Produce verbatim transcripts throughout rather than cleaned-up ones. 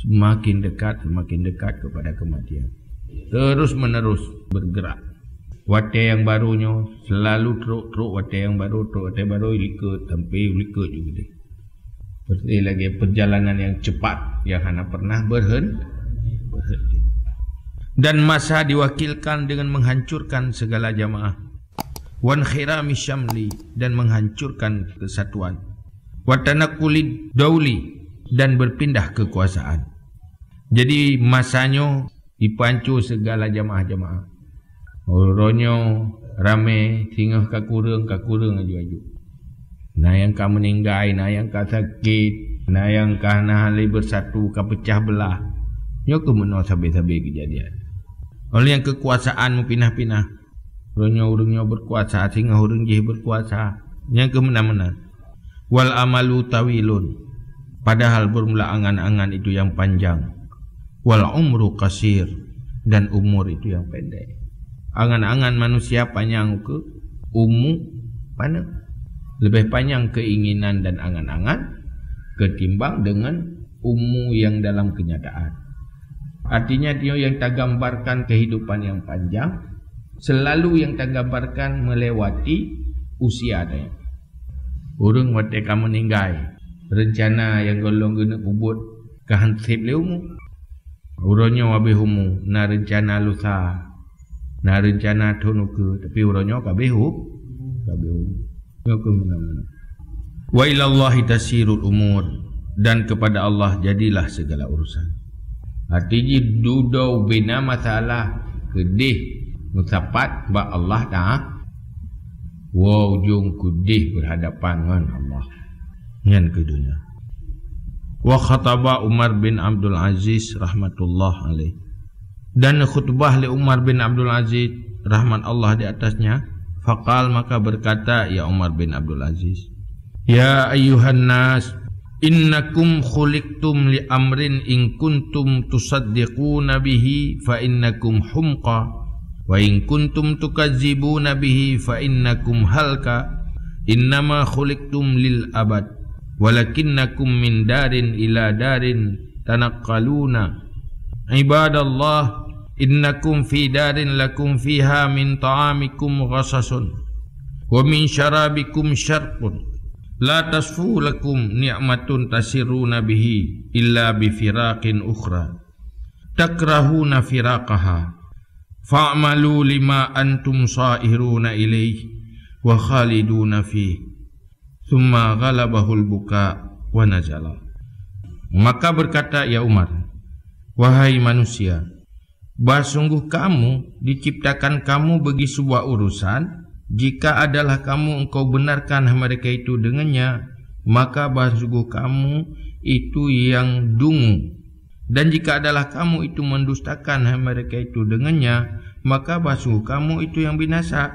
Semakin dekat, semakin dekat kepada kematian. Terus menerus bergerak. Watée nyang barô nyoe selalu trok-trok watée nyang barô, trok watée barô, likot sampai likot juga deh. Seperti lagi perjalanan yang cepat yang hana pernah berhen-, berhenti. Dan masa diwakilkan dengan menghancurkan segala jamaah. Wan khirami syamli, dan menghancurkan kesatuan. Watanakulid dauli, dan berpindah kekuasaan. Jadi masa nyoe dipanco segala jamaah-jamaah. Uroe nyoe ramé, singoh ka kureueng, ka kureueng aju-aju. Na nyang ka meuninggai, na nyang ka sakét, na nyang ka hana lé beusatu, ka peucah beulah. Nyoe keuh meunoe sabe-sabe keujadian. Oleh nyang keukuasaan meupinah-pinah. Uroe nyoe ureuëng nyoe beukuasa, singoh ureuëng jih beukuasa. Nyang keuh meunan-meunan. Wal amalu tawilun, padahal bermula angan-angan itu yang panjang. Wal umru qasir, dan umur itu yang pendek. Angan-angan manusia panyang ukeue, umu paneuk. Lebih panyang keinginan dan angan-angan ketimbang dengan umu yang dalam kenyataan. Artinya, dia yang tagambarkan kehidupan yang panjang, selalu yang tagambarkan melewati usia dia. Ureuëng watée ka meuninggai, rencana nyang gohlom geuneuk peubuet ka han seb lé umu. Uroe nyoe habéh umu, na rencana lusa, na rencana thon ukeue, tapi uroe nyoe ka habéh u-, ka habéh umu. Nyoe keuh meunan-meunan. Wa ilallahi tasirul umur, dan kepada Allah jadilah segala urusan. Arti jih dudoe bina masalah keudeh meusapat bak Allah Taala. Wa ujong keudeh berhadapan ngon Allah. Nyan keuh dunia. Wa khataba Umar bin Abdul Aziz rahmatullah alaih. Dan khutbah lé Umar bin Abdul Aziz, rahmat Allah di atasnya, faqal, maka berkata ia Umar bin Abdul Aziz, "Ya ayyuhan nas, innakum khuliqtum li amrin in kuntum tusaddiquna bihi fa innakum humqa, wa in kuntum tukadzibuna bihi fa innakum halka, innama khuliqtum lil abad, walakinnakum min darin ila darin tanaqqaluna. Ibadallah, innakum fi darin lakum fiha min ta'amikum ghasasun, wa min syarabikum syarqun. La tasfu lakum ni'matun tasirruna bihi illa bi firaqin ukhra. Takrahuna firaqaha. Fa'malu lima antum sa'iruna ilaih wa khaliduna fih." Tsumma ghalabahul buka wa nazala. Maka berkata ia Umar, "Wahai manusia, bah sungguh kamu diciptakan kamu bagi sebuah urusan, jika adalah kamu engkau benarkan mereka itu dengannya, maka bah sungguh kamu itu yang dungu. Dan jika adalah kamu itu mendustakan mereka itu dengannya, maka bah sungguh kamu itu yang binasa.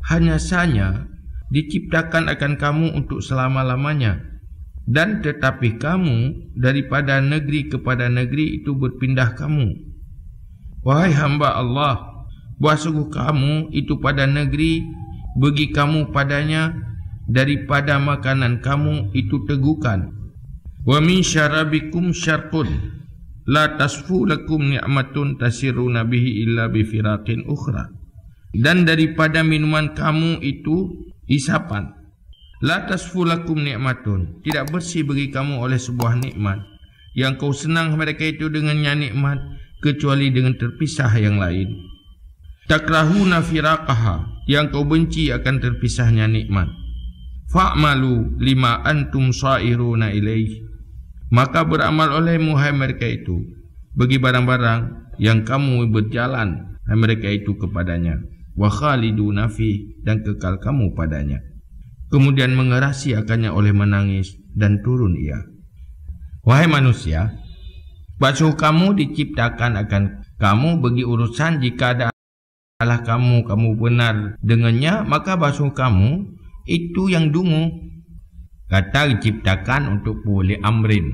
Hanya saja diciptakan akan kamu untuk selama-lamanya, dan tetapi kamu daripada negeri kepada negeri itu berpindah kamu. Wahai hamba Allah, bah sungguh kamu itu pada negeri bagi kamu padanya daripada makanan kamu itu tegukan. Wa min syarabikum syarqun, la tasfu lakum ni'matun tasirruna bihi illa bi firaqin ukhra." Dan daripada minuman kamu itu isapan. La tasfu lakum ni'matun, tidak bersih bagi kamu oleh sebuah nikmat yang kau senang mereka itu dengannya nikmat, kecuali dengan terpisah yang lain. Takrahuna firaqaha, yang kau benci akan terpisahnya nikmat. Fa'malu lima antum sa'iruna ilaih. Maka beramal olehmu, hai mereka itu, bagi barang-barang yang kamu berjalan, hai mereka itu, kepadanya. Wa khaliduna fih, dan kekal kamu padanya. Kemudian mengerasi akannya oleh menangis, dan turun ia. Wahai manusia, bah sungguh kamu diciptakan akan kamu bagi urusan jika ada adalah kamu, kamu benar dengannya, maka bah sungguh kamu itu yang dungu. Kata diciptakan untuk peue lé amrin.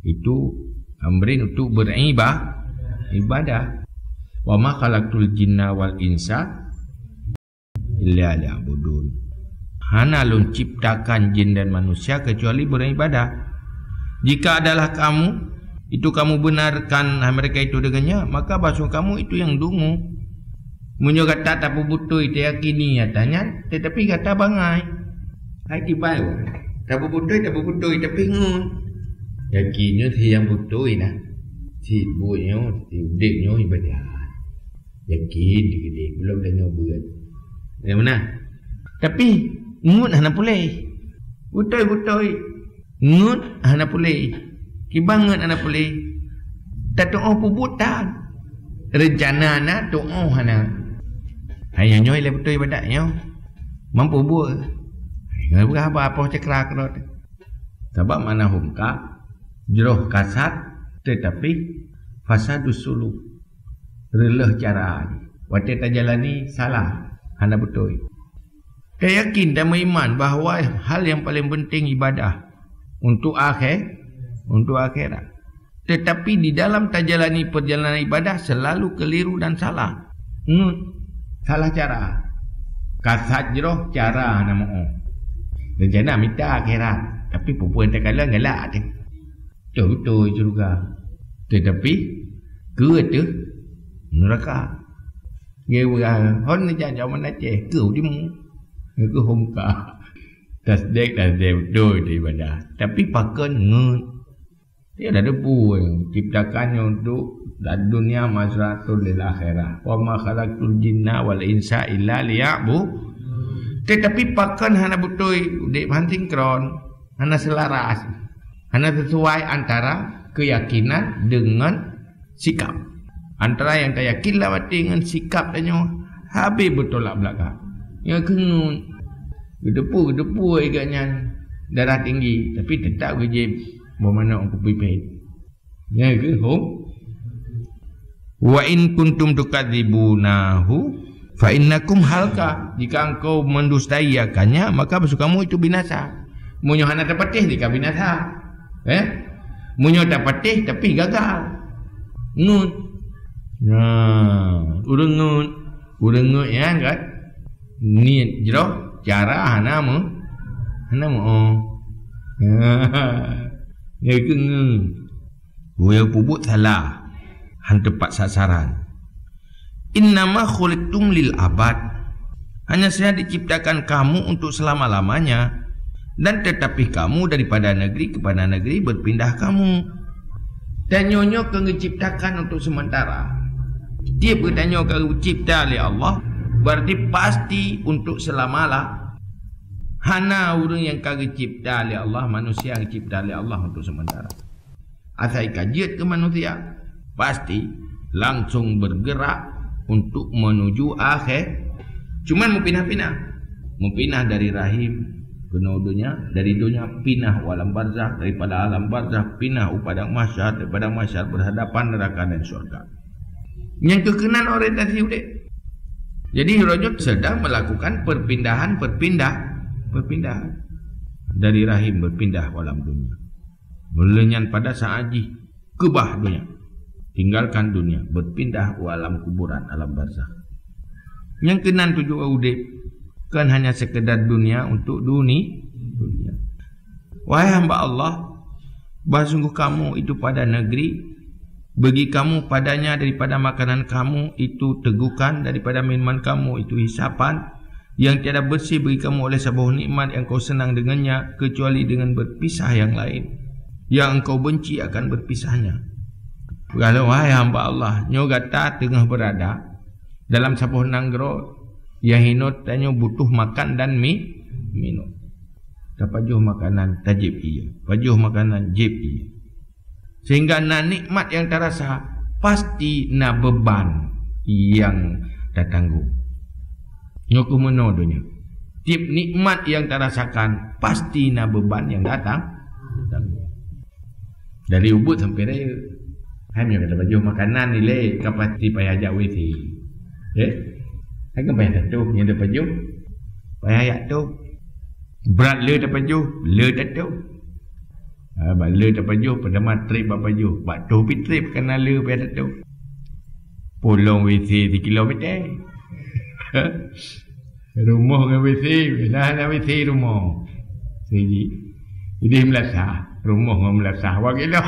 Itu amrin untuk beriba-, ibadah. Wa ma khalaqtul jinna wal insa illa liya'budun. Hana lôn ciptakan jin dan manusia kecuali beribadah. Jika adalah kamu itu kamu benarkan mereka itu dengannya, maka bahasa kamu itu yang dungu. Meunyoe gata tapeubutôi, tayakini nyata nyan, tetapi gata bangai. Hai kiban, tapeubutôi, tapeubutôi, tapi ngon yakin nyoe si nyang butôi na. Si buet nyoe, si udeb nyoe ibadah. Yakin dikit-dikit, belum tanyoe buet. Ya, mana? Tapi ngon hana puléh. Butôi-butôi. Ngon hana puléh. Kiban ngon hana puléh. Tatuoh peubuet tan. Rencana na, tuoh hana. Hai nyoe lé beutôi ibadat nyoe. Mampu buet. Ngon beurapa poh cakra keudroe. Sabab makna hom ka, jroh kasat, tetapi fasadus suluk. Reuloh cara. Watée tajalani salah, hana beutôi. Tayakin dan meuiman bahwa hal yang paling penting ibadah untuk akhé-, untuk akhirat. Tetapi di dalam tajalani perjalanan ibadah selalu keliru dan salah. Ngut, salah cara. Kasat jroh cara hana meu. Rencana mita akhirat, tapi peue-peue takalon galak teuh. Beutôi-beutôi syeuruga. Tetapi keu teuh neuraka. Ngieng peugah, hon neujak jameun Aceh, keu dimu. Keu hom ka. Tasdek, tasdek beutôi tu ibadah. Tapi pakon ngut. Dia dah debu, ciptakan nyoe untuk dan dunia mazratul lil akhirah. Wa ma khalaqtul jinna wal insa illa liya'bu. Tetapi pakon hana beutôi udeb han sinkron, hana selaras, hana sesuai antara keyakinan dengan sikap. Antara nyang tayakin lam até ngon sikap tanyoe habéh beutolak beulakang. Nyang keungeut, geuteupeue-geuteupeue igat nyan darah tinggi, tapi teutap geujieb boh manok kupipet. Nyang keuhom, "Wa in kuntum tukadzibunahu fa innakum halka." Jika engkau mendustaiakannya, maka maksud kamu itu binasa. Meunyoe hana tapatéh, jika binasa. Eh? Meunyoe tapatéh tapi gagal. Ngut. Nah, ureuëng ngut. Ureuëng ngut nyan kan? Niet jroh cara hana meu-, hana meu. Ya, itu ngut. Buya peubuet salah, han teupat sasaran. "Innama khuliqtum lil abad." Hanya saja diciptakan kamu untuk selama-lamanya, dan tetapi kamu daripada negeri kepada negeri berpindah kamu. Tanyoe nyoe ka geuciptakan untuk sementara. Tiep geutanyoe ka geucipta lé Allah, berarti pasti untuk selama-la-, hana ureuëng nyang ka geucipta lé Allah, manusia geucipta lé Allah untuk sementara. Asai ka jeuet keu manusia, pasti langsung bergerak untuk menuju akhé-, cuman meupinah-pinah. Meupinah dari rahim keunoe donya, dari donya pinah u alam barzakh, daripada alam barzakh pinah u padang mahsyar, dari padang mahsyar berhadapan neraka dan syurga. Nyang keu keunan orientasi udeb. Jadi, roh nyoe sedang melakukan perpindahan, perpindah-, perpindahan. Dari rahim berpindah u alam donya. Mula nyan pada saat jih keubah donya, tinggalkan dunia, berpindah u alam kuburan, alam barzakh. Nyang keunan tujuan udeb, kon hanya sekedar dunia untuk duni-, dunia. Wahai hamba Allah, bah sungguh kamu itu pada negeri, bagi kamu padanya daripada makanan kamu itu tegukan, daripada minuman kamu itu hisapan, yang tiada bersih bagi kamu oleh saboh nikmat yang kau senang dengannya, kecuali dengan berpisah yang lain, yang engkau benci akan berpisahnya. Peugah lom, wahai hamba Allah, nyoe gata teungoh beurada dalam saboh nanggroe nyang hinoe tanyoe butuh makan dan mi-, minum. Tapajoh makanan, tajieb ie. Pajoh makanan, jieb ie. Sehingga na nikmat nyang tarasa, pasti na beuban nyang tatanggong. Nyoe keuh meunoe donya. Tiep nikmat nyang tarasakan, pasti na beuban nyang datang. Dari ubit sampai raya. Hai meunyoe ka tapajoh makanan ilée, ka pasti payah jak W C. Eh? Hai kan payah tatoh, nyan tapajoh. Payah jak toh. Brat le tapajoh, le tatoh. Ha, bak le tapajoh, peudama treb bak pajoh. Bak toh pih treb kana le payah tatoh. Polong W C sikilomita. Rumoh ngon W C, na, na W C rumoh. Siji. Jadi meulasa. Rumoh ngon meulasah wak gila.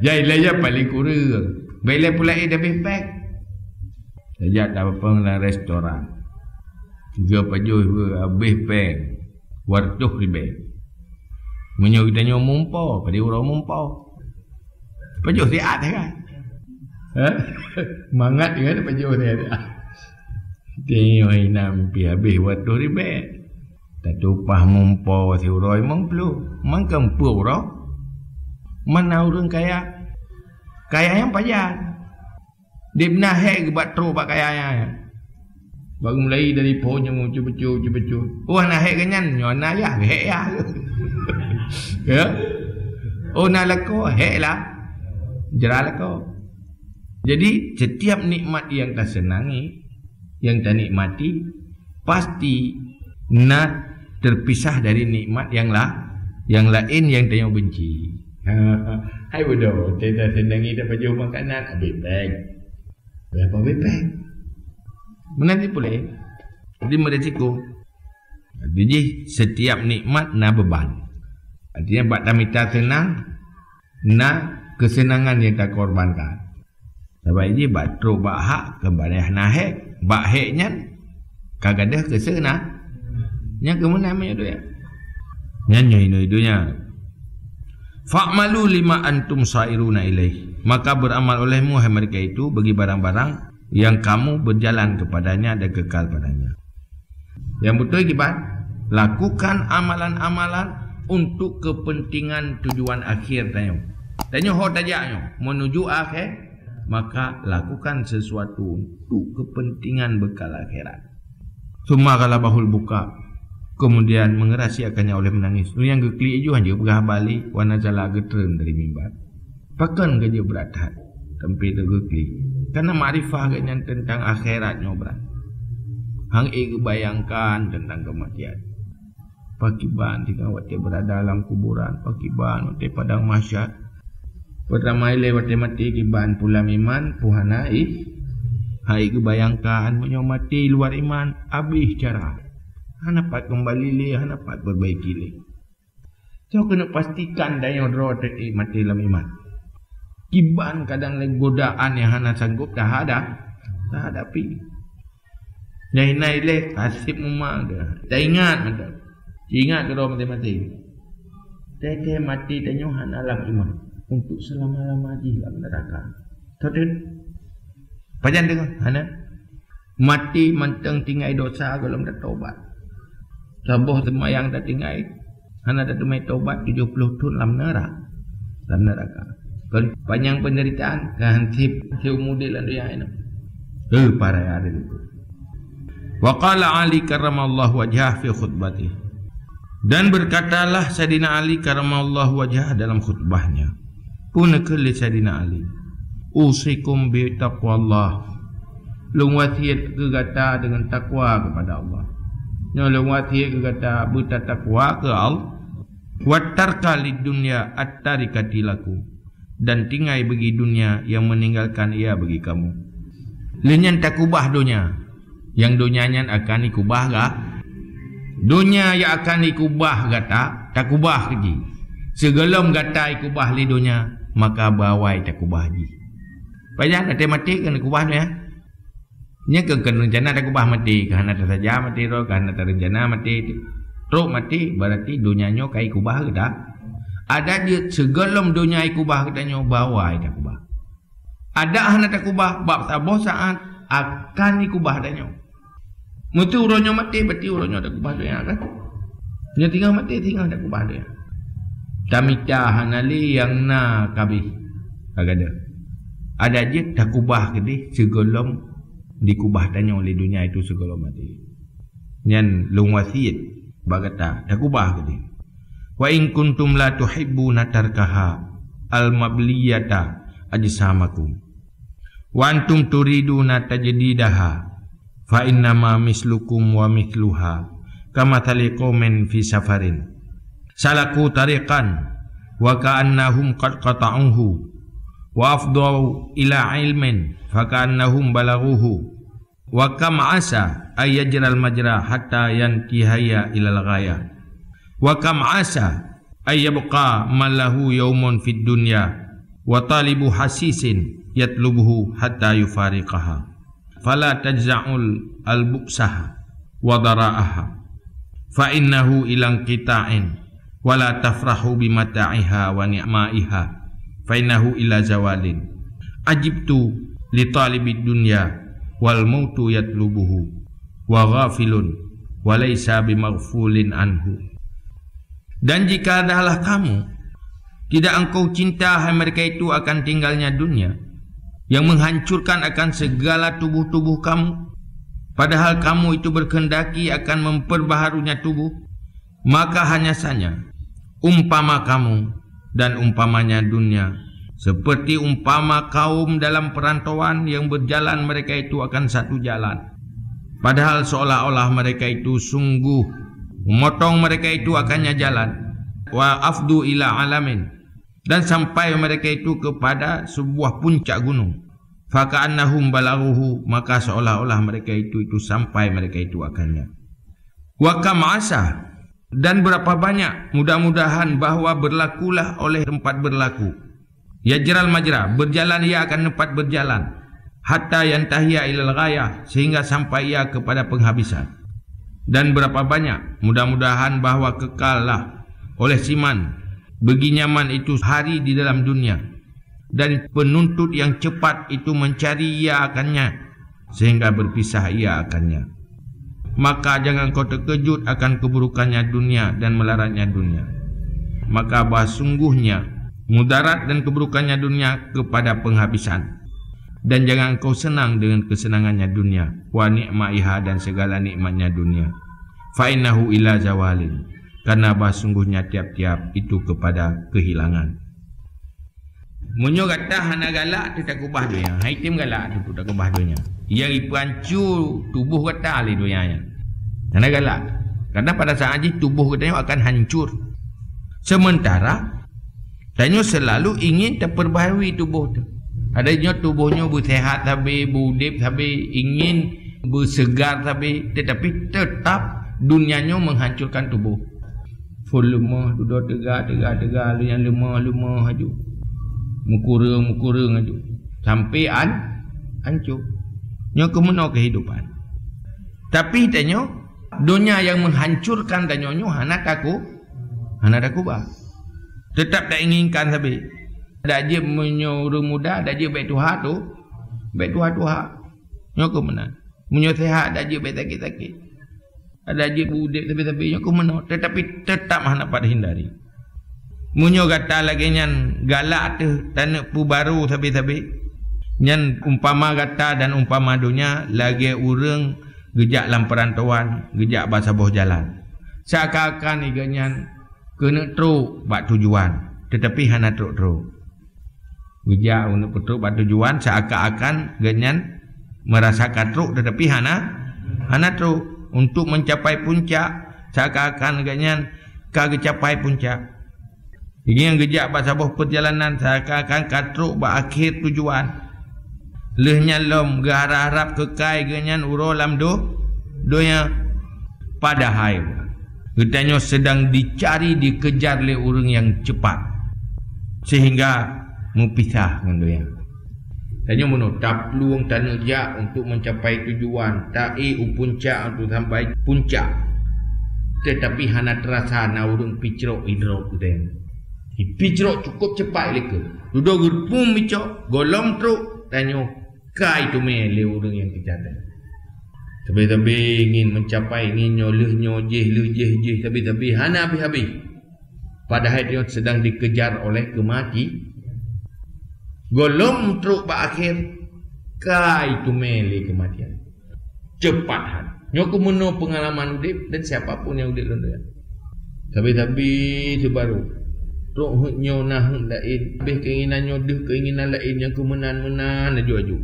Jai laya paling kureueng. Bèk lé pula eh dabeh péng. Tajak tapeueng lam restoran. Tiga pajoh habéh péng. Dua ratus ribèe. Meunyoe geutanyoe mumpo, padum uroe mumpo. Pajoh siat kan? Ha? Mangat kan pajoh siat. Tengok inam pi habéh dua ratus ribèe. Tatupah mumpo siuroe limong ploh. Mangkang peuet uroe. Mana ureueng kaya? Kaya nyang pajan. Di beuna hék geubat trok bak kaya nyan. Baru mulai dari po nyang cucu-cucu. Oh, hana hék geuh nyan, nyoe na yah, hék yah. Ya. Oh, na lakoe, hék lah. Jra lakoe. Jadi, setiap nikmat yang tasenangi, yang tanikmati, pasti na terpisah dari nikmat yang la-, yang lain yang tanyoe benci. Hai bodoh, teuka senangi dah pajoh makanan, habéh péng. Berapa habéh péng? Meunan cit puléh. Jadi, merisiko. Jadi, setiap nikmat na beban. Artinya, bak tamita senang, na kesenangan yang takorbankan. Sabab jih bak trok bak hak, keubaneh na hék. Bak hék nyan, ka gadôh keuseuh na. Nyan keuh meunan meunyoe donya. Nyan nyoe inoe donya. "Fa'malu lima antum sa'iruna ilaih." Maka beramal olehmu, hai mereka itu, bagi barang-barang yang kamu berjalan kepadanya dan kekal padanya. Yang beutôi kiban, lakukan amalan-amalan untuk kepentingan tujuan akhir tanyoe. Tanyoe ho tajak nyoe menuju akhé, maka lakukan sesuatu untuk kepentingan bekal akhirat. Summa ghalabahul buka, kemudian mengerasi akannya oleh menangis. Nyang geuklik ju hana peugah balik, wa nazala, geutreun dari mimbar. Pakon geujeuet brat that sampoe teugeuklik? Karena makrifah geuhnyan teuntang akhirat nyoe brat. Hang ék geubayangkan teuntang keumatian. Pakiban tinggai watée beurada lam kuburan, pakiban watée padang mahsyar. Peutama ilée watée maté kiban pula iman, puhana ih. Hai geubayangkan meunyoe maté luar iman, abéh cara. Hana pat keumbali lé, hana pat peubaiki lé. Soe keuneuk pastikan tanyoe droe teuék maté lam iman? Kiban kadang lé godaan nyang hana sanggob tahada-, tahadapi. Nyang hina ilée kaseb muma geuh. Taingat mantong. Ingat keudroe maté-maté. Teuka maté tanyoe hana lam iman. Untuk seulama-lama jih lam neuraka. Teudeun. Pajan deungoe? Hana. Maté mantong tinggai dosa gohlom tatobat. Saboh seumayang tatinggai, hana tateumé tobat tujoh ploh thon lam neura-, lam neuraka. Kon panyang peunderitaan, ka hansip siumu udeb lam donya nyoe. Heuh, para hadirin. Wa qala Ali karramallahu wajhah fi khutbatih. Dan berkatalah Saidina Ali karramallahu wajhah dalam khutbahnya. Peue neukheun lé Saidina Ali? "Usikum bi taqwallah." Lôn wasiet keu gata deungon takwa keupada Allah. Nyoe lôn wasiet keu gata beutatakwa keu Allah. "Wa tarka lid dunya at-tarikati lakum." Dan tinggai bagi dunia yang meninggalkan ia bagi kamu. Lé nyan takubah donya. Nyang donya nyan akan ikubah ga-, donya nyang akan ikubah gata, takubah keu jih. Sigohlom gata ikubah lé donya, maka beuawai takubah jih. Pajan watée maté keuneuk kubah donya? Nyan keuh kon reuncana takubah maté, ka hana tasaja maté droe, ka hana tareuncana maté. Trok maté, berarti donya nyoe ka ikubah gata. Adak jeuet sigohlom donya ikubah geutanyoe, beuawai takubah. Adak hana takubah, bak saboh saát akan ikubah tanyoe. Meuseu uroe nyoe maté, berarti uroe nyoe takubah donya kan? Nyoe singoh maté, singoh takubah donya. Tamita hana lé nyang na kabéh. Ka gadôh. Adak jeuet takubah keudeh sigohlom dikubah tanyoe lé donya itu sigohlom maté. Nyan lôn wasiet bak gata, takubah keudeh. "Wa in kuntum la tuhibbuna tarkaha al-mabliyata ajsamakum. Wa antum turiduna tajdidaha. Fa innama mislukum wa mithluha kamathali qaumin fi safarin. Salaku tariqan wa ka'annahum qad qata'uhu. Wa afdau ila ilmin fa ka'annahum balaghuhu. Wa kam asa ay yajral majra hatta yantihaya ilal ghayah. Wa kam asa ay yabqa man lahu yaumun fid dunya, wa talibu hasisin yatlubuhu hatta yufariqaha. Fala tajza'ul albuksaha wa dara'aha, fa innahu ila inqita'in, wa la tafrahu bi mata'iha wa ni'maiha, fa innahu ila zawalin. Ajibtu li talibid dunya, wal mautu yatlubuhu, wa ghafilun, wa laisa bimaghfulin anhu. Dan jika adalah kamu, tidak engkau cinta, hai mereka itu, akan tinggalnya dunia, yang menghancurkan akan segala tubuh-tubuh kamu, padahal kamu itu berkehendaki akan memperbaharunya tubuh, maka hanya saja umpama kamu dan umpamanya dunia, seperti umpama kaum dalam perantauan yang berjalan mereka itu akan satu jalan, padahal seolah-olah mereka itu sungguh memotong mereka itu akannya jalan, wa afdu ila alamin, dan sampai mereka itu kepada sebuah puncak gunung, faka'annahum balaghuhu, maka seolah-olah mereka itu, itu sampai mereka itu akannya. Wa kam asa, dan berapa banyak, mudah-mudahan bahwa berlakulah oleh tempat berlaku, yajral majra, berjalan ia akan tempat berjalan, hatta yantahiya ilal ghayah, sehingga sampai ia kepada penghabisan. Dan berapa banyak, mudah-mudahan bahwa kekallah oleh siman bagi nyaman itu hari di dalam dunia, dan penuntut yang cepat itu mencari ia akannya, sehingga berpisah ia akannya. Maka jangan kau terkejut akan keburukannya dunia dan melaratnya dunia. Maka bah sungguhnya mudarat dan keburukannya dunia kepada penghabisan. Dan jangan kau senang dengan kesenangannya dunia, wa ni'maiha, dan segala nikmatnya dunia. Fa innahu ila zawalin, karena bah sungguhnya tiap-tiap itu kepada kehilangan. Meunyoe gata hana galak teuh takubah donya, hai tem galak teuh takubah donya. Yang ipancu tuboh gata lé donya nyan. Hana galak. Karena pada saat jih tuboh gata nyoe akan hancur. Sementara tanyoe selalu ingin taperbaharui tuboh teuh. Ada nyoe tuboh nyoe beusehat sabe, beuudeb sabe, ingin beusegar sabe, tetapi tetap dunia nyoe menghancurkan tuboh. Phon leumoh, dudoe teuga, teuga, teuga, lheueh nyan leumoh, leumoh aju. Meukureueng, meukureueng aju. Sampai an, ancô. Nyoe keuh meunoe keuhidupan. Tapi tanyoe, donya nyang meuhancurkan tanyoe nyoe hana taku, hana takubah. Teutap tainginkan sabe. Dak jeuet meunyoe ureuëng muda, dak jeuet bék tuha tu, bék tuha-tuha. Nyoe keuh meunan. Meunyoe sehat, dak jeuet bék sakét-sakét. Ada jeuet beuudeb sabe-sabe nyoe keuh meunoe, tetapi tetap hana pat hindari. Meunyoe gata lagée nyan galak teuh taneuk peubaro sabe-sabe, nyan umpama gata dan umpama donya lagée ureuëng geujak lam peurantauan, geujak bak saboh jalan. Seakan-akan geuh nyan keuneuk trok bak tujuan, tetapi hana trok-trok. Geujak untuk peutrok bak tujuan, seakan-akan geuhnyan merasa ka trok, tetapi hana, hana trok. Untuk mencapai puncak, seakan-akan geuhnyan ka geucapai puncak. Nyang geujak bak saboh perjalanan, seakan-akan ka trok bak akhé tujuan. Lheueh nyan lom geuharab-harab keukai geuhnyan uroe lam do-, donya. Padahai geutanyoe sedang dicari, dikejar lé ureuëng nyang cepat, sehingga meupisah ngon donya. Tanyoe meunoe taplueng taneuk jak untuk mencapai tujuan, taék u puncak untuk sampai puncak. Tetapi hana terasa na ureuëng picrok idrop geutanyoe. Picrok cukup cepat lé keu. Dudoe geupum micok, gohlom trok, tanyoe kai teumé lé ureuëng nyang teucatat. Sabe-sabe ingin mencapai, ingin nyoe lheueh nyoe jih, lheueh jih, jih, sabe-sabe hana habéh-habéh. Padahai dia sedang dikejar oleh kemati. Gohlom trok bak akhé, kai teumé lé kematian. Cepat han. Nyoe keuh meunoe pengalaman udeb dan siapa pun nyang udeb lom donya. Sabe-sabe teuh barô. Trok heuet nyoe na heuet laén. Habéh keinginan nyoe deuh keinginan laén nyang keu meunan-meunan laju-laju.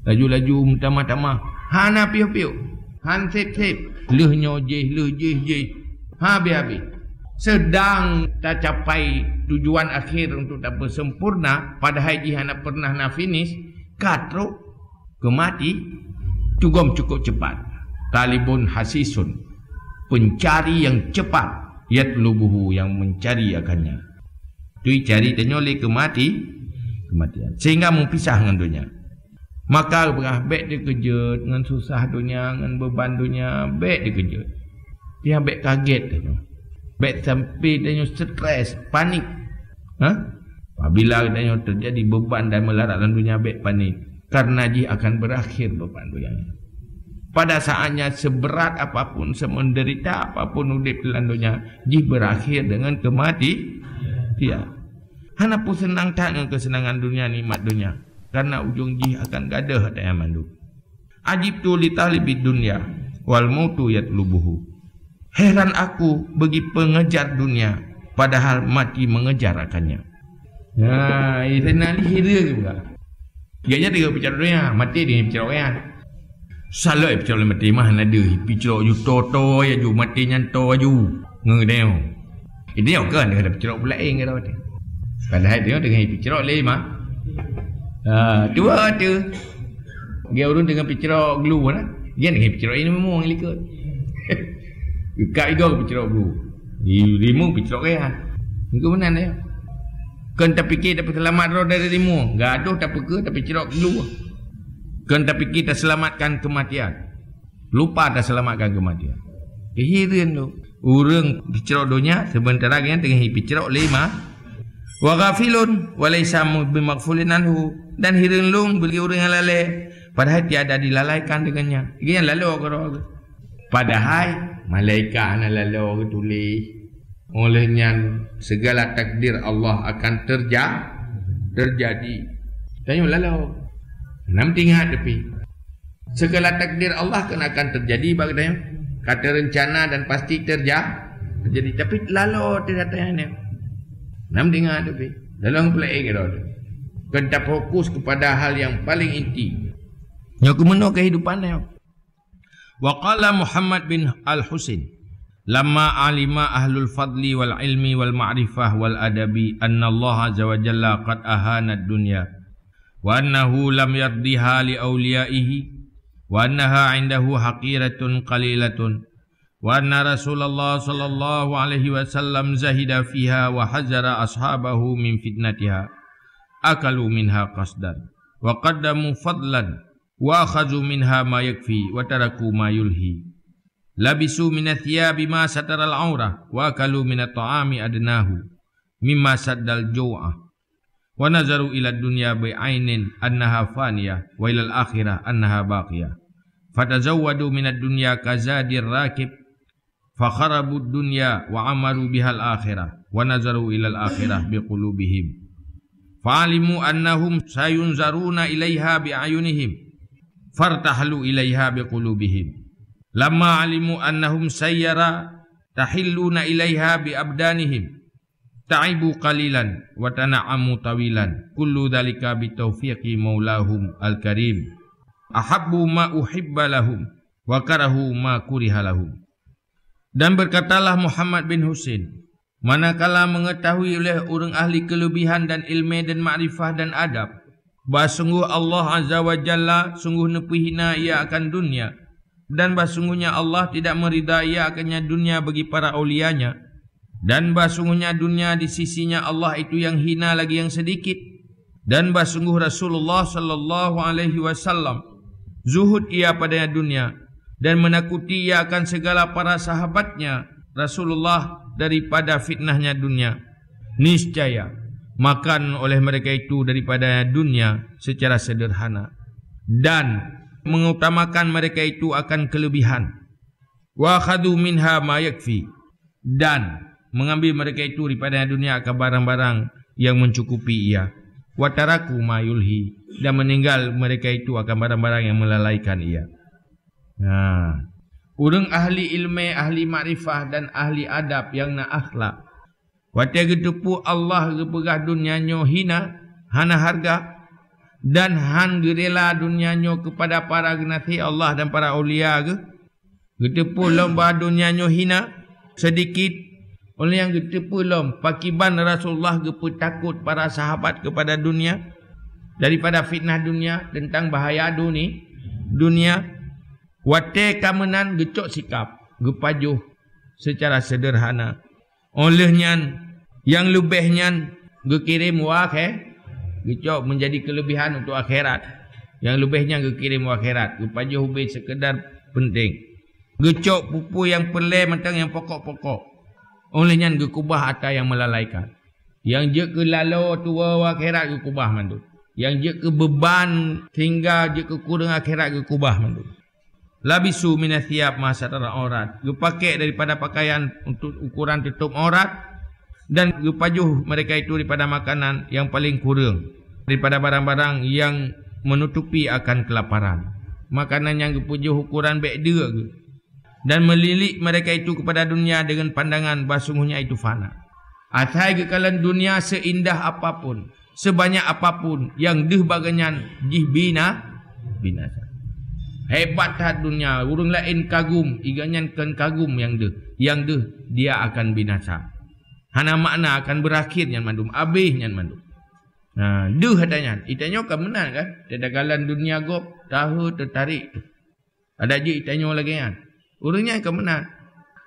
Laju-laju meutamah-tamah. Hana piôh-piôh. Han sép-sép. Lheueh nyoe jih, lheueh jih, jih. Habéh-habéh. Sedang tacapai tujuan akhé untuk tapeusempurna, padahai jih hana pernah na finish, ka trok. Kemati tugom cukup cepat. Talibun hasisun, pencari yang cepat. Yatlubuhu, yang mencari akannya. Tui cari tanyoe lé keumati-, kematian. Sehingga meupisah ngon donya. Maka beurah bék teukeujot ngon susah donya, ngon beuban donya, bék teukeujot. Pih bék kaget tanyoe. Bék sampai tanyoe stres, panik. Ha? Apabila tanyoe teujadi beuban dan meularat lam donya, bék panik. Karena jih akan berakhir beuban donya nyan. Pada saatnya, seberat apapun, semenderita apapun udeb lam donya, jih berakhir dengan kemati-, tian. Hana peuseunang that ngon keuseunangan donya, nikmat donya, karena ujong jih akan gadôh ata nyan mandum. Ajibtu li talibid dunya wal mautu yatlubuhu. Heran aku bagi pengejar dunia, padahal mati mengejar akannya. Nah, itu nanti hidup juga. Gaya dia bicara dunia, mati dia bicara orang. Salah bicara mati mah, ada bicara juta to aju, mati nyan to aju. Ngeudeu. Ini kan dia ada bicara pula, eh, kata mati. Padahal dia dengan bicara lima. Ha, dua tu. Dia urun dengan bicara gelu lah. Dia dengan bicara ini memang likot. Kak Igo bicara gelu. Di lima bicara kaya. Itu benar dia. Kan terfikir dapat selamat roh dari lima. Gaduh tak peka, tapi cerok gelu. Kan terfikir terselamatkan kematian. Lupa terselamatkan kematian. Kehirin tu. Urang picerok donya, sementara dia tengah picerok lima. Wa ghafilun, wa laisa bimaghfulin anhu. Dan hireuen lôn bagi urang nyang lalée, padahai tiada dilalaikan dengannya. Dia nyang laloe keudroe. Padahai malaikat hana laloe geutuléh. Oleh nyan, segala takdir Allah akan terja-, terjadi. Tanyoe laloe. Nam tingat tapi. Segala takdir Allah kan akan terjadi bak geutanyoe. Ka teurencana dan pasti terja-, terjadi. Tapi laloe teuh ata nyan. Nam tingat tapi. Dalam peulai keudroe. Kan tafokus kepada hal yang paling inti. Nyoe keuh meunoe kehidupan nyoe. Wa qala Muhammad bin Al-Husain, "Lamma alima ahlul fadli wal ilmi wal ma'rifah wal adabi anna Allah azza wa jalla qad ahana ad-dunya, wa annahu lam yardiha li awliyaihi, wa annaha indahu haqiratun qalilatun, wa anna Rasulullah sallallahu alaihi wasallam zahida fiha wa hazara ashabahu min fitnatiha, akalu minha qasdan, wa qaddamu fadlan, wa akhadhu minha ma yakfi, wa taraku ma yulhi. Labisu min athiyabi ma sataral aurah, wa akalu min at-ta'ami adnahu, mimma saddal ju'a. Wa nazaru ila dunya bi ainin annaha faniyah, wa ilal akhirah annaha baqiyah. Fatazawwadu minad dunya kazadir rakib, fakharabud dunya wa amaru bihal akhirah, wa nazaru ilal akhirah biqulubihim. Fa'alimu annahum sayunzaruna ilaiha bi'ayunihim, fartahalu ilaiha biqulubihim. Lamma alimu annahum sayyara tahilluna ilaiha biabdanihim, ta'ibu qalilan wa tana'amu tawilan, kullu dzalika bitaufiqi maulahum al-karim. Ahabbu ma uhibba lahum, wa karahu ma kuriha lahum. Dan berkatalah Muhammad bin Husain, manakala mengetahui oleh urang ahli keulebihan dan ilmu dan makrifah dan adab, bahwa sungguh Allah Azza wa Jalla sungguh neupeuhina ia akan dunia, dan bahwa sungguhnya Allah tidak meridha ia akannya dunia bagi para aulia-Nya, dan bahwa sungguhnya dunia di sisi-Nya Allah itu yang hina lagi yang sedikit, dan bahwa sungguh Rasulullah sallallahu alaihi wasallam zuhud ia padanya dunia dan menakuti ia akan segala para sahabatnya Rasulullah daripada fitnahnya dunia. Niscaya makan oleh mereka itu daripada dunia secara sederhana dan mengutamakan mereka itu akan kelebihan. Wa akhadhu minha ma yakfi, dan mengambil mereka itu daripada dunia akan barang-barang yang mencukupi ia. Wa taraku ma yulhi, dan meninggal mereka itu akan barang-barang yang melalaikan ia. Nah, urang ahli ilmu, ahli makrifah dan ahli adab yang na akhlak, watée geuteupeue Allah geupeugah dunia nyoe hina, hana hareuga, dan han geurela dunia nyoe keupada para geunaséh Allah dan para aulia Geuh, geuteupeue lom bahwa dunia nyoe hina, sedikit. Oleh nyang geuteupeue lom, pakiban Rasulullah geupeutakot para sahabat keupada dunia, daripada fitnah dunia, teuntang bahaya duni-, dunia. Watée ka meunan geucok sikab, geupajoh seucara seudeurhana. Óh lheueh nyan, nyang leubeh nyan geukirém u akhé-, geucok menjadi kelebihan untuk akhirat. Nyang leubeh nyan geukirém u akhirat, geupajoh ubé sekedar penting. Geucok peue-peue nyang peureulée mantong nyang pokok-pokok. Óh lheueh nyan geukubah atra nyang melalaikan. Nyang jeuet keu laloe tuwoe u akhirat geukubah mandum. Nyang jeuet keu beuban sehingga jeuet keu kureueng akhirat geukubah mandum. Labisu minas siyab ma satara aurat. Geupakée daripada pakaian untuk ukuran tutup aurat, dan geupajoh mereka itu daripada makanan yang paling kureueng, daripada barang-barang yang menutupi akan kelaparan. Makanan nyang geupajoh ukuran bék deuk geuh. Dan melilik mereka itu kepada dunia dengan pandangan bahwa sungguhnya itu fana. Asai geukalon dunia seindah apapun, sebanyak apapun, nyang deuh bak geuh nyan jih bina-, binasa. Hebat that dunia, ureuëng laén kagum, i geuh nyan kon kagum nyang deuh. Nyang deuh, dia akan binasa. Hana makna, akan berakhir nyan mandum, abéh nyan mandum. Nah, deuh atra nyan. Geutanyoe ka meunan kan? Teudagalon dunia gob, tahe teutarek tu. Adak jeuet geutanyoe lagée nyan. Ureuëng nyan ka meunan.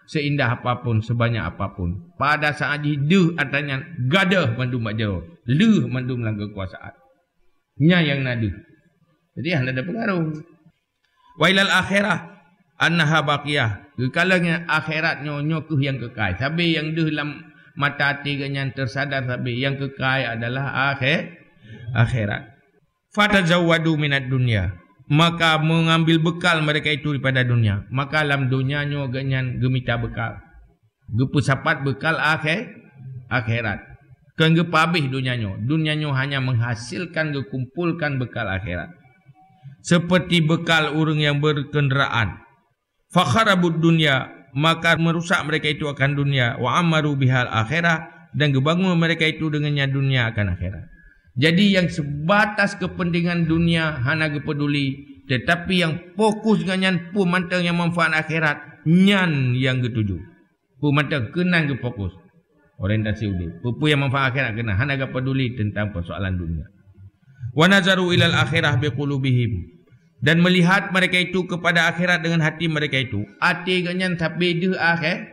Seindah apapun, sebanyak apapun, pada saat jih deuh atra nyan gadôh mandum bak jaroe, lheueh mandum lam keukuasaan. Nyan nyang na deuh. Jadi hana ada pengaruh. Wa ilal akhirah annaha baqiyah. Geukalon nyan akhirat nyoe, nyoe kheueh nyang keukai. Sabe nyang deuh lam mata até geuh nyan teusadar sabe nyang keukai adalah akhé-, akhirat. Fatazawwadu minad dunya. Maka mengambil bekal mereka itu daripada dunia. Maka lam dunia nyoe geuh nyan geumita bekal. Geupeusapat bekal akhé-, akhirat. Kon geupeuhabéh dunia nyoe. Dunia nyoe hanya menghasilkan, geukumpolkan bekal akhirat. Seperti bekal ureuëng yang berkendaraan. Fakharabud dunya, maka merusak mereka itu akan dunia, wa amaru bihal akhirah, dan geubangun mereka itu dengannya dunia akan akhirat. Jadi yang sebatas kepentingan dunia hana geupeduli, tetapi yang fokus geuh nyan peue mantong nyang manfaat akhirat, nyan nyang geutuju. Peue mantong keunan geufokus orientasi udeb. Peue-peue nyang manfaat akhirat keunan, hana geupeuduli tentang persoalan dunia. Wa nazaru ilal akhirah biqulubihim. Dan melihat mereka itu kepada akhirat dengan hati mereka itu. Até geuh nyan sabe deuh akhé-,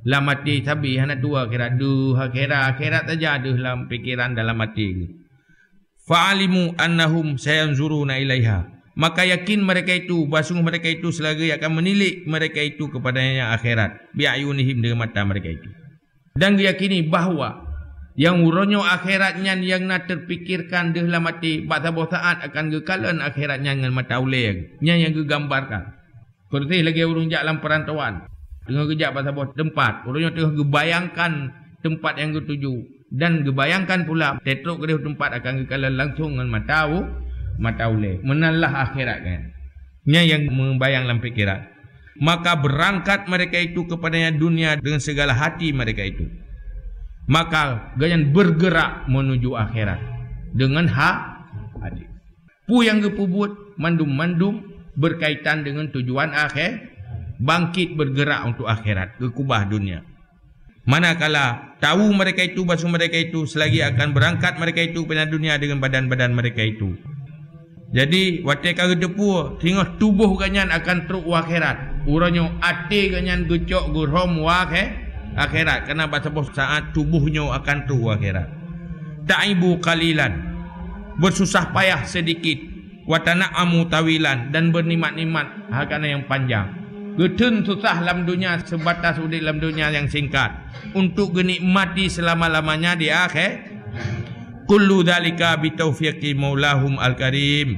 lam até sabe hana tuwoe akhirat, deuh akhirat, akhirat saja deuh lam pikiran dalam até geuh. Fa'alimu annahum sayanzuruna ilaiha. Maka yakin mereka itu, bahwa sungguh mereka itu selagi akan menilik mereka itu kepadanya akhirat, bi'ayunihim, dengan mata mereka itu. Dan geuyakini bahwa nyang uroe nyoe akhirat nyan nyang na teupikirkan deuh lam até, bak saboh saat akan geukalon akhirat nyan ngon mata ulée, nyan nyang geugambarkan. Peureuteh lagée ureuëng jak lam peurantauan, teungoh geujak bak saboh teumpat, ureuëng nyoe teungoh geubayangkan teumpat nyang geutuju dan geubayangkan pula teutrok keudeh teumpat akan geukalon langsong ngon mata u-, mata ulée. Meunan lah akhirat nyan. Nyan nyang meubayang lam pikeran. Maka berangkat mereka itu kepadanya dunia dengan segala hati mereka itu. Maka gobnyan bergerak menuju akhirat dengan ha-, hati. Peue nyang geupeubuet, mandum-mandum berkaitan dengan tujuan akhé-, bangkit bergerak untuk akhirat, geukubah dunia. Manakala tahu mereka itu, bahwa mereka itu selagi akan berangkat mereka itu pindah dunia dengan badan-badan mereka itu. Jadi, watée ka geuteupeue, singoh tuboh gobnyan akan trok u akhirat. Uroe nyoe até gobnyan geucok geurhom u akhé-, akhirat, karena bak saboh saat tuboh nyoe akan trok u akhirat. Ta'ibu qalilan, bersusah payah sedikit, wa tana'amu tawilan, dan bernikmat-nikmat hana nyang panjang. Geutheun susah lam dunia sebatas udeb lam dunia nyang singkat, untuk geunikmati selama-lamanya di akhé-, kullu dzalika bi taufiqi maulahum al-karim.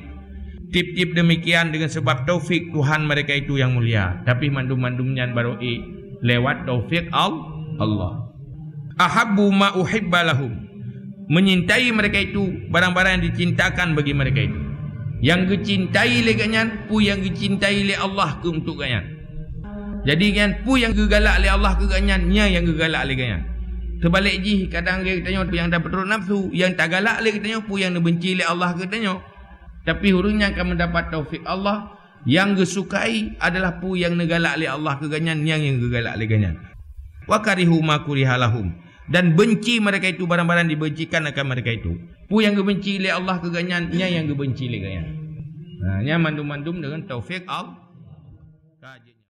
Tiep-tiep demikian dengan sebab taufik Tuhan mereka itu yang mulia. Tapi mandum-mandum nyan barô ék lewat taufik Al-, Allah. Ahabbu ma uhibba lahum. Menyintai mereka itu barang-barang yang dicintakan bagi mereka itu. Nyang geucintai lé gobnyan, peue nyang geucintai lé Allah keu untuk gobnyan. Jadi, nyan peue nyang geugalak lé Allah keu gobnyan, nyan nyang geugalak lé gobnyan. Teubalek jih, kadang lé geutanyoe peue nyang tapeutrok nafsu, nyang tagalak lé geutanyoe peue nyang neubenci lé Allah keu geutanyoe. Tapi ureuëng nyang ka meudapat taufik Allah, nyang geusukai adalah peue nyang neugalak lé Allah keu gobnyan, nyan nyang geugalak lé gobnyan. Wa karihu ma kuriha lahum, dan benci mereka itu barang-barang dibencikan akan mereka itu. Peue nyang geubenci lé Allah keu gobnyan, nyan nyang geubenci lé gobnyan. Nah, nyan mandum-mandum dengan taufik Allah.